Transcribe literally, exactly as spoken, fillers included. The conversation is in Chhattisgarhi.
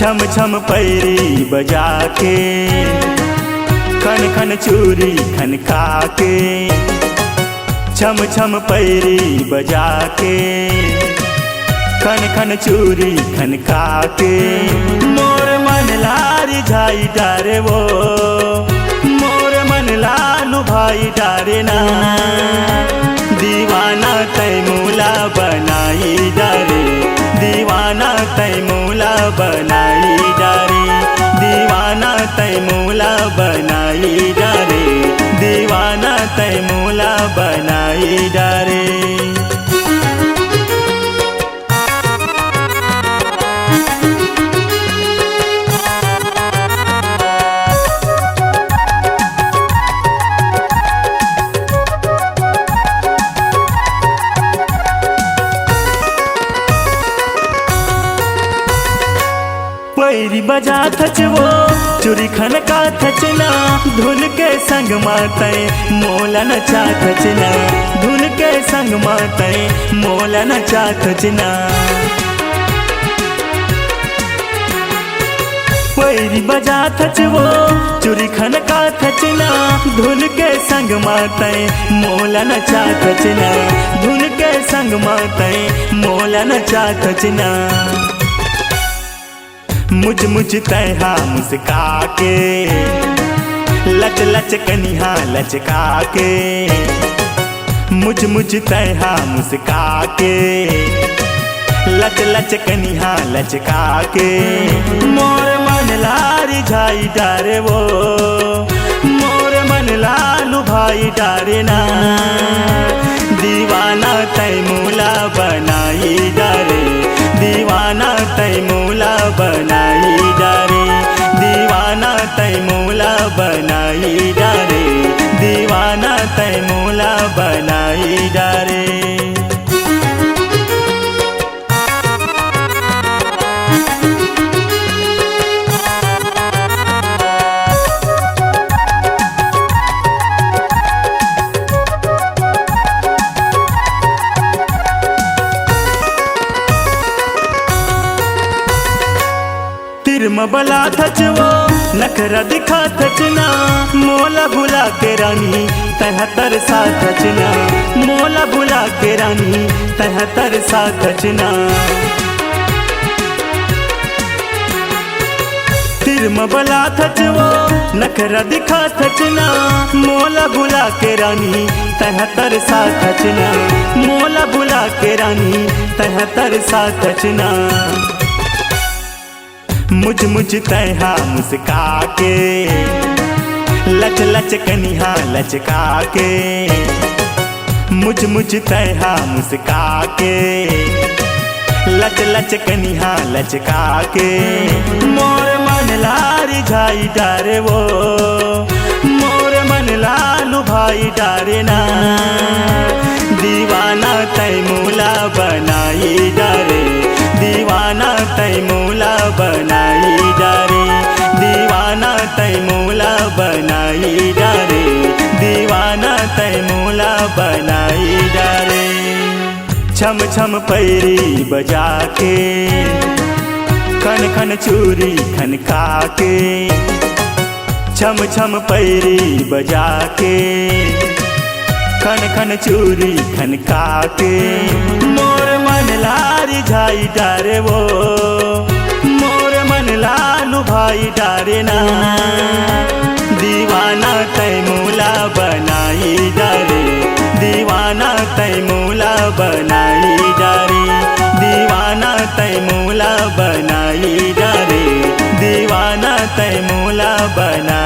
छम छम पैरी बजा के, खन खन चूरी खनका के। छम छम पैरी बजा के, खन खन चूरी खनका के। मोर मन ला रिझाई डारे वो, मोर मन ला लुभाई डारे ना। दीवाना तै मोला बनाई डारे, दीवाना तै मोला बनाई डारे, दीवाना तै मोला बनाई डारे, दीवाना तै मोला बनाई डारे। पैरी बजाथच वो, चुरी खनकाथच ना, धुन के संग मा तै मोला नचाथच ना, धुन के संग मा तै मोला नचाथच ना। पैरी बजाथच वो, चुरी खनकाथच ना, धुन के संग मा तै मोला नचाथच ना, धुन के संग मा तै मोला नचाथच ना। मुच मुच तै हा मुस्का के, लच लच कनिहा लचका के। मुच मुच तै हा मुस्का के, लच लच कनिहा लचका के। मोर मन ला रिझाई डारे वो, मोर मन ला लुभाई डारे ना। दीवाना तै मोला बनाई डारे, दीवाना तै मोला बनाई डारे, दीवाना तै मोला बनाई डारे, दीवाना तै मोला बनाई डारे। तीर म बलाथच वो, नखरा दिखाथच ना, मोला भुला के रानी तै हा तरसाथच ना, मोला भुला के रानी तै हा तरसाथच ना। तीर म बलाथच वो, नखरा दिखाथच ना, मोला भुला के रानी तै हा तरसाथच ना, मोला भुला के रानी तै हा तरसाथच ना। मुच मुच तै हा मुस्का के, लच लच कनिहा लचका के। मुच मुच तै हा मुस्का के, लच लच कनिहा लचका के। मोर मन ला रिझाई डारे वो, मोर मन ला लुभाई डारे ना। दीवाना तै मोला बनाई डारे, दीवाना तै मोला बनाई डारे, दीवाना तै मोला बनाई डारे, दीवाना तै मोला बनाई डारे। छम छम पैरी बजा के, खन खन चूरी खनका के। छम छम पैरी बजा के, खन खन चूरी खनका के। मोर मन ला रिझाई डारे वो, मोर मन ला लुभाई डारे ना। दीवाना तै मोला बनाई डारे, दीवाना तै मोला बनाई डारे, दीवाना तै मोला बनाई डारे, दीवाना तै मोला बनाई